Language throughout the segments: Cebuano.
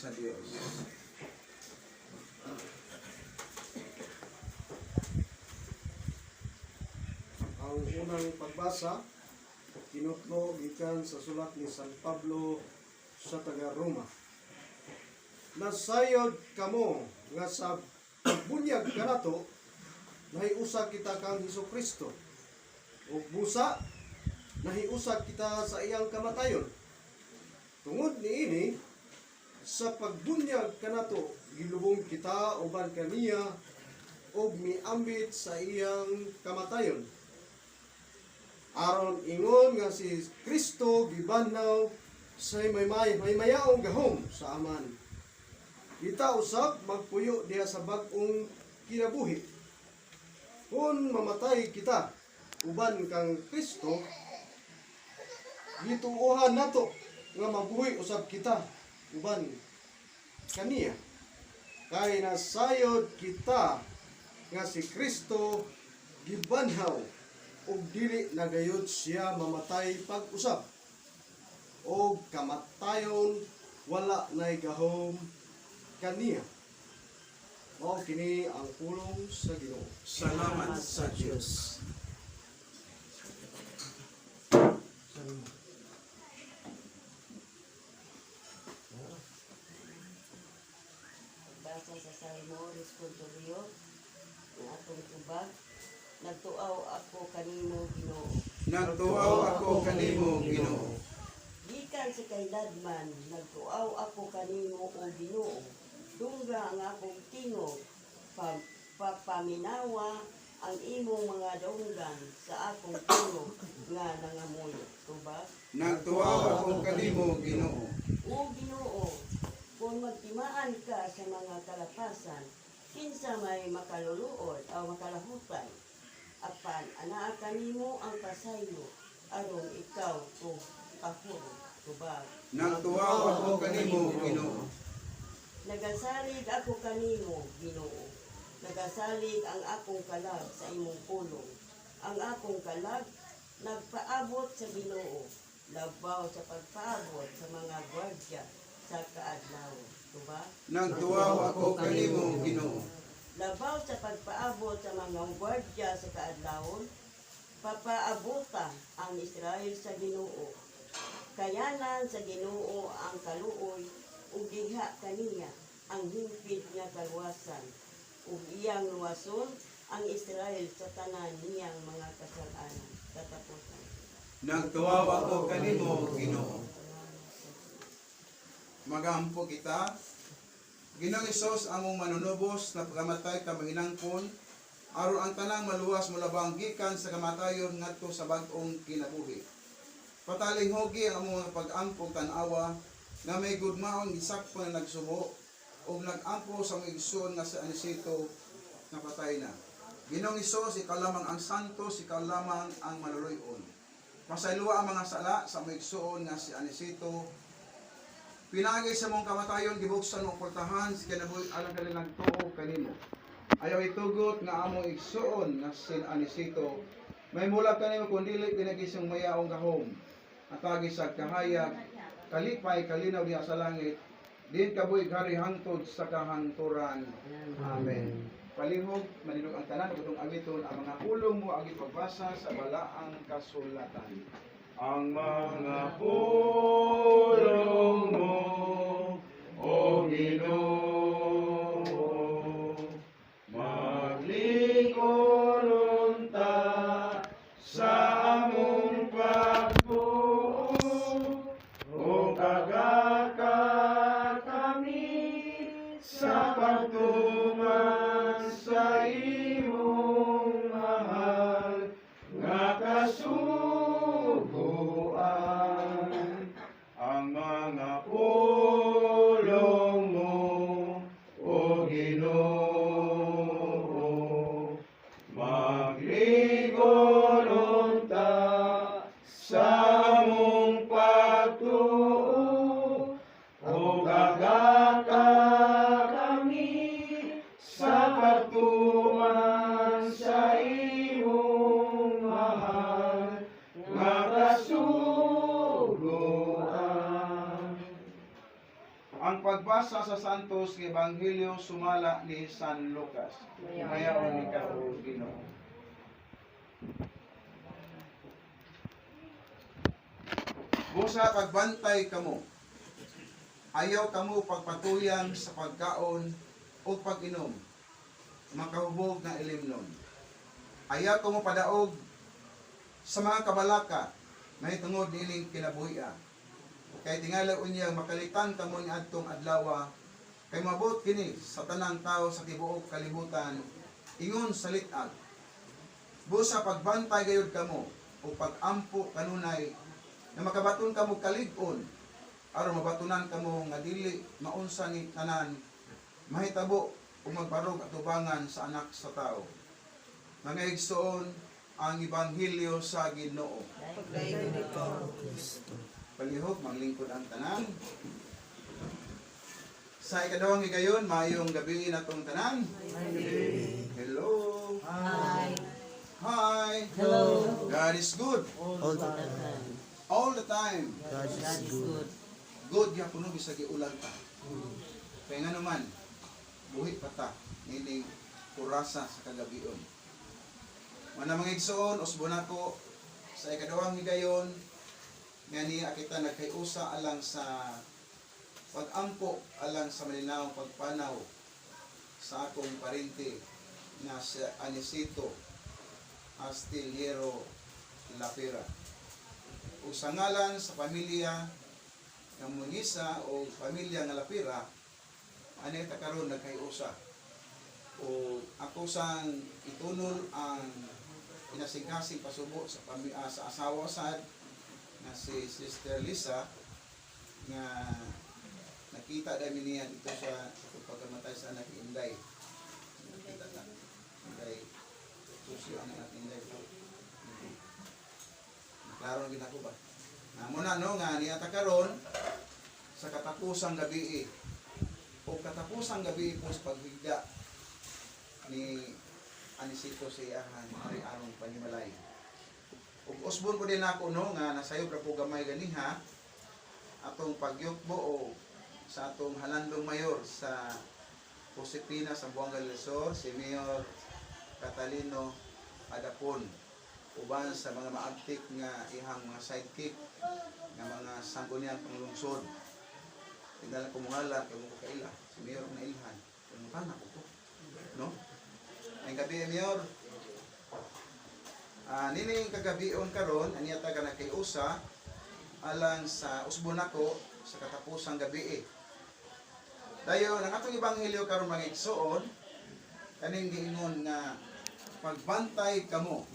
sa Dios. Ang unang pagbasa, kinutlo gikan sa sulat ni San Pablo sa taga Roma. Nasayod kamo nga sa pagbunyag kanato nahiusa kita kang Hesus Kristo. Ug busa nahiusa kita sa iyang kamatayon. Tungod niini, sa pagbunyag kanato gilubong kita uban kaniya ug miambit sa iyang kamatayon, aron ingon nga si Kristo gibanhaw sa may mayaong gahom sa Amahan, kita usab magpuyo diha sa bag-ong kinabuhi. Kung mamatay kita uban kang Kristo, gituohan nato nga mabuhi usab kita uban kaniya. Kay nasayod kita nga si Kristo gibanhaw ug dili na gayud siya mamatay pag-usab, og kamatayon wala nay gahom kaniya. Mao kini ang pulong sa Ginoo. Salamat sa Dios. Pagbasa sa Salmo Responsorio ng atong tubag. Nagtuaw ako kanimo, Ginoo. Nagtuaw ako kanimo, Ginoo. Gikan sa kahiladman, nagtuaw ako kanimo, o Ginoo. Dungga ang akong tingog, papaminawa ang imong mga daunggan sa akong tingog nga nangamuyo. Tubag. Nagtuaw ako kanimo, Ginoo. O Ginoo, kung magtimaan ka sa mga kalapasan, kinsa may makaluluod o makalahutay? Apan anaa kanimo ang pasaylo aron ikaw ko kahurot. Tubag. Nagtuaw ako kanimo, Ginoo. Nagasalig ako kanimo, Ginoo. Nagasalig ang akong kalag sa imong pulong. Ang akong kalag nagpaabot sa Ginoo, labaw sa pagpaabot sa mga gwardya sa kaadlaw. Tubag. Nagtuaw ako kanimo, Ginoo. Labaw sa pagpaabot sa mga gwardya sa kaadlawon, papaabuta ang Israel sa Ginoo. Kayanan sa Ginoo ang kaluoy ug diha kaniya ang hingpit nga kaluwasan, ug iyang luwason ang Israel sa tanan niyang mga kasal-anan. Katapusan. Nagtuaw ako kanimo, Ginoo. Magampo kita. Ginoong Hesus, among manunubos, na pagkamatay ka mahinangkon aron ang tanang maluwas molabang gikan sa kamatayon ngadto sa bag-ong kinabuhi. Patalinghugi ang among mga pag-ampo, tan-awa nga may gugmaon gisakpan nga nagsubo ug nag-ampo sa among igsoon nga si Aniceto nga patay na. Ginoong Hesus, ikaw lamang ang santos, ikaw lamang ang maluluy-on. Pasayloa ang mga sala sa among igsoon nga si Aniceto. Pinagi sa mong kamatayon, gibuksan mo ang portahan sa kinabuhi alang kanila nagtuo kanimo. Ayaw itugot nga among igsoon nga si Aniceto may mulak kanimo kung dili pinaagi sa mayaong gahom. Atagi sa kahayag, kalipay, kalinaw diha sa langit, diin kabuhi hari hangtod sa kahangturan. Amen. Palihog, manindog ang tanan, ug atong awiton ang mga pulong mo agi pagbasa sa balaang kasulatan. Ang mga pulong mo, O Ginoo, maglig-on unta sa among pagtuo, ug tagaka kami sa pagtuman sa imong mahal nga kasuguan. Ang mga pulong mo, O Ginoo, maglig-on unta sa among pagtuo, ug tagaka kami. Pagbasa sa Santos nga Ebanghelyo sumala ni San Lucas. Himayaon ikaw, O Ginoo. Busa pagbantay kamo. Ayaw kamo pagpatuyang sa pagkaon o pag-inom. Makahubog na ilimnon. Ayaw kamo padaog sa mga kabalaka mahitungod niining kinabuhia. Kay tingala unya makalitan kamo ni adtong adlawa kay mabot kini sa tanang tao sa tibuok kalibutan ingon sa lit-ag. Busa pagbantay gayud kamo o pagampo kanunay nga makabaton kamo kalig-on aron mabatunan kamo nga dili maunsa ni tanan mahitabo ug magbarog atubangan sa Anak sa Tao. Mga igsoon, ang ebanghelyo sa Ginoo. Palihog, maglingkod ang tanan. Sa ikaduhang higayon, maayong gabi na tong tanan. Hello. Hi. Hi. Hello. God is good All the time. all the time. God is God is good. good. Good gyapon no bisag ulan ta. Kay nga naman, buhi pa ta nining kurasa sa kagabion. Mana mga igsoon, usbo nako sa ikaduhang higayon nga niya kita nagkayusa alang sa pagampo alang sa malinawang pagpanaw sa akong parente nga si Anicito Astillero Lapira. Ug sa ngalan sa pamilya nga Munisa o pamilya nga Lapira, ani ta karon nagkayusa. O ako sang itunol ang inasingkasing pasubo sa asawa sad nga si Sister Lisa nga nakita dami niya dito sa sa pagkamatay sa anak ni Inday. Nakita ta. Inday. Susyo ang anak ni Inday. Klaro na gid ako ba? Na mo na no nga niya ta karon sa katapusang gabi o katapusang gabi po sa paghigda ni Anisito sa iyahan ari arong panimalay. Ug usbon ko din ako no nga nasayop ra ko gamay ganiha atong pagyukbo o sa atong halandong mayor sa Josepina sa Buanga del Sur, si Mayor Catalino Adapon, uban sa mga maagtik nga ihang mga sidekick nga mga sangguniang panglungsod. Tingnan ko mungala kay mo ko kaila si Mayor ang nailhan kung ko to no. Ang gabi, Mayor. Nining kagabion karon aniya ta ka usa alang sa usbon nako sa katapusang gabi. Dayon ang atong ebanghelyo karon, mga igsoon, kaning giingon nga pagbantay kamo.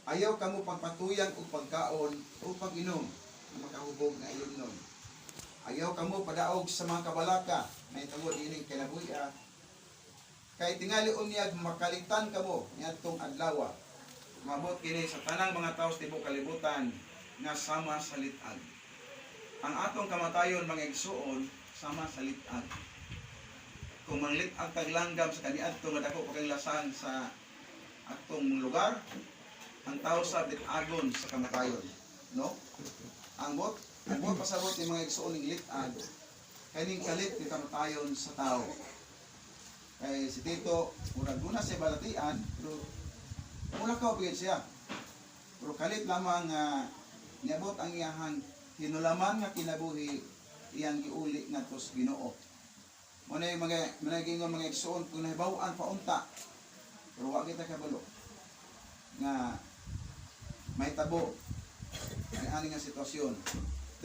Ayaw kamo pagpatuyang og pagkaon o pag-inom nga makahubog nga ilimnon. Ayaw kamo padaog sa mga kabalaka may tungod ining kinabuhi. Kay tingali unyag makaligtan kamo niadtong adlaw. Mabot kini sa tanang mga tawo sa tibuok kalibutan nga sama sa lit-ag. Ang atong kamatayon, mga igsuon, sama sa lit-ag. Kung manglit-ag tag langgam sa kaniadto nga dako pa kay lasang sa atong lugar, ang tao sa lit-agon sa kamatayon, no? Ang bot pasabot ni mga igsuon ning lit-ag kaning kalit ni kamatayon sa tao. Kay si Tito, murag duna siya balatian, pero mula ka pigid siya. Pero kalit lamang nga niabot ang iyahang hinulaman nga kinabuhi, iyang giuli ngadto sa Ginoo. Mo na yung mga mga mga igsuon, kung nahibaw-an pa unta, pero wa kita kabalo nga mahitabo ang ani nga sitwasyon.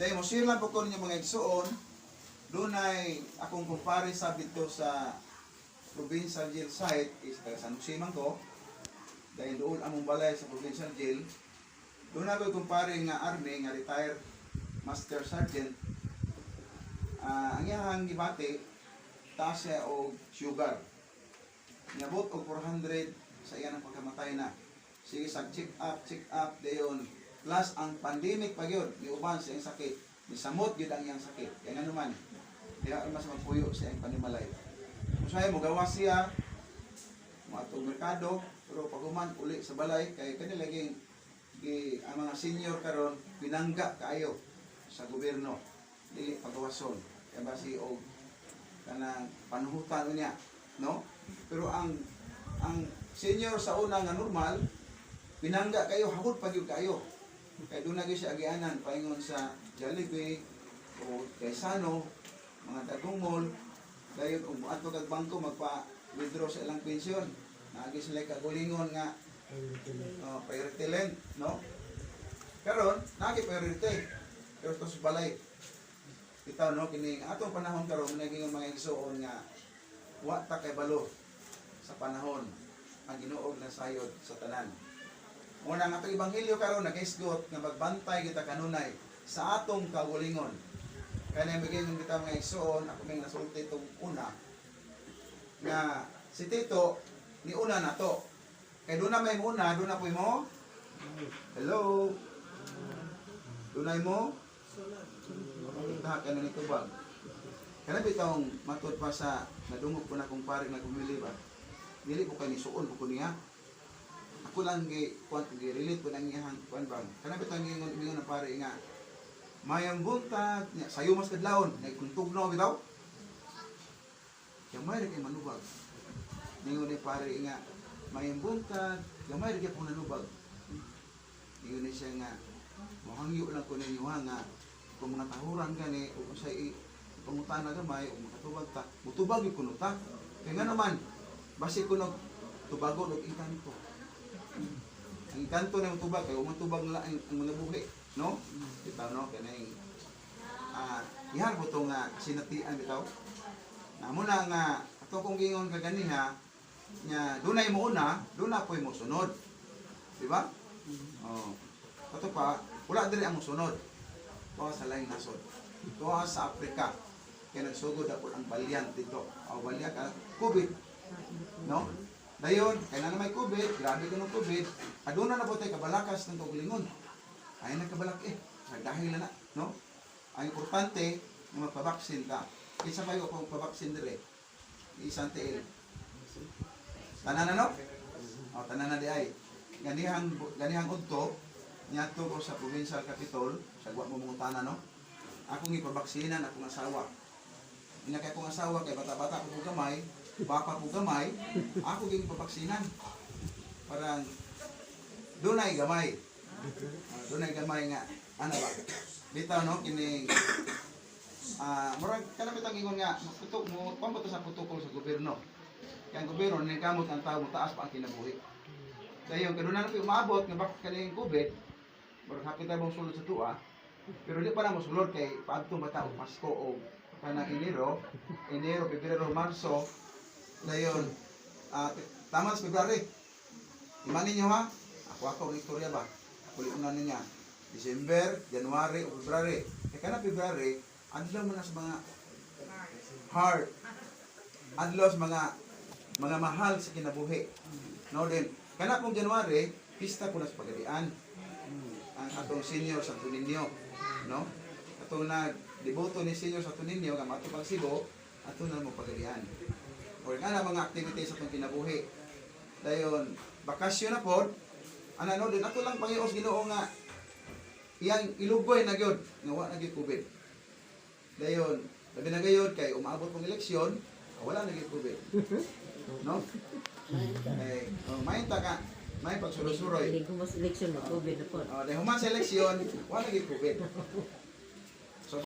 Dahil mo share lang po ko ninyo, mga igsuon, dunay akong kumpare sa dito sa provincial jail site is taga San Jose man ko dahil doon among balay sa provincial jail. Doon ako kumpare nga army nga retired master sergeant. Ang iyahang gibati, taas siya og sugar, niabot og 400 sa iyang pagkamatay na. Sige sa check up, check up dayon, plus ang pandemic pa gyud giuban sa iyang sakit, nisamot gyud ang iyang sakit. Kaya nga naman diha mas magpuyo sa iyang panimalay. Usahay mo gawas siya moadtong merkado, pero pag human uli sa balay kay kani laging gi, ang mga senior karon pinangga kaayo sa gobyerno, dili pagawason. Kay basi og kanang panuhutan niya, no? Pero ang senior sa una nga normal, pinangga kayo, hagod pa gyud kayo. Kay doon na gyud siya agianan paingon sa Jollibee o Gaisano, mga dagong mall, dayon kung moadto kag bangko magpa-withdraw sa ilang pensyon. Naagi sila kagulingon nga oh, priority lend, no? Karon, naagi priority. Pero to sa balay. Bitaw no kining atong panahon karon naging mga igsoon nga wa ta kay balo sa panahon ang Ginoo na sayod sa tanan. Una nga atong ebanghelyo karon nagaisgot nga magbantay kita kanunay sa atong kaugalingon. Kaya na yung kita mga igsoon, ako may nasulti itong una nga si Tito ni una na to. Kay doon na may muna, doon na po mo. Hello. Doon na mo. Kita ka na ni tubag. Kana bitawng matud pa sa nadungog po na kong pare nga gumili ba. Dili ko kay nisuon ko niya. Ako lang gi kuan gi relate ko nang iyang kuan ba. Kana bitawng ingon ingon na pare nga mayang buntag nya sayo mas kadlawon nagkuntugnaw bitaw. Gamay ra kay manubag. Ningon ni pare nga mayang buntag, gamay ra gyud nanubag. Ningon ni siya nga mohangyo lang ko ninyo ha nga kung mga tahuran gani o kung sa pangutana gamay o makatubag ta, mutubag gyud kuno ta. Kay nga naman basi kuno tubago og engkanto. Ang engkanto na tubag kay umatubag na ang mga buhi, no? Bitaw no kanang ihar ko to nga sinatian bitaw. Na mo na nga ato kong giingon kaganiha nga dunay mo una, duna po'y mo sunod. Di ba? Oh. Ato pa, wala diri ang mosunod. Tuwa sa laing nasod. Tuwa sa Afrika. Kaya nagsugod ako ang balyan dito. O balyan ka, COVID. No? Dayon, kaya na may COVID, grabe ko ng COVID, aduna na po tayo kabalakas ng kaugalingon. Ay nagkabalak eh. Nagdahil na na, no? Ang importante, nga magpabaksin ka. Kinsa pa yung pabaksin dire? Isang tiil. Tanan na no? O, tanan na di ay. Ganihang, ganihang udto, niadto ko sa provincial capitol, sa gwa mo mangutana no? Akong ipabaksinan akong asawa. Ina kay akong asawa kay bata-bata ko gamay, bapa ko gamay, ako ging ipabaksinan. Parang dunay gamay. Dunay gamay nga ano ba? Bitaw no kining murag kanang bitang ingon nga putok mo kuan ba to sa protocol sa gobyerno. Kaya ang gobyerno ningkamot ang tao taas pa ang kinabuhi. Dayon kaduna na umaabot nga bak kaning COVID, murag hapit tayo mong sulod sa tuwa. Pero di pa na mo sulod kay paadto ba ta og Pasko o kanang Enero, Enero, Pebrero, Marso, dayon tama sa February. Iman ninyo ha? Ako ako ang istorya ba? Ako una niya. December, January o February. Kaya kana February, adlaw mo na sa mga heart. Adlaw sa mga mahal sa kinabuhi. No din. Kana pong January, pista po na sa Pagadian. Ang atong senior sa Niño, no? Atong nag deboto ni senior sa Niño nga mato pag Cebu, ato na mo Pagadian. Or nga na mga activities sa atong kinabuhi. Dayon, bakasyon na pod. Ana no din ato lang pangios Ginoo nga iyang ilugoy na gyud nga wa na gyud COVID. Dayon, labi na gayud kay umaabot pong eleksyon, wala na gyud COVID. No? Eh, oh, mainta ka, may pagsuroy-suroy. Hindi ko mas election na COVID na po. Oh, dahil human sa eleksyon, wala gyud COVID.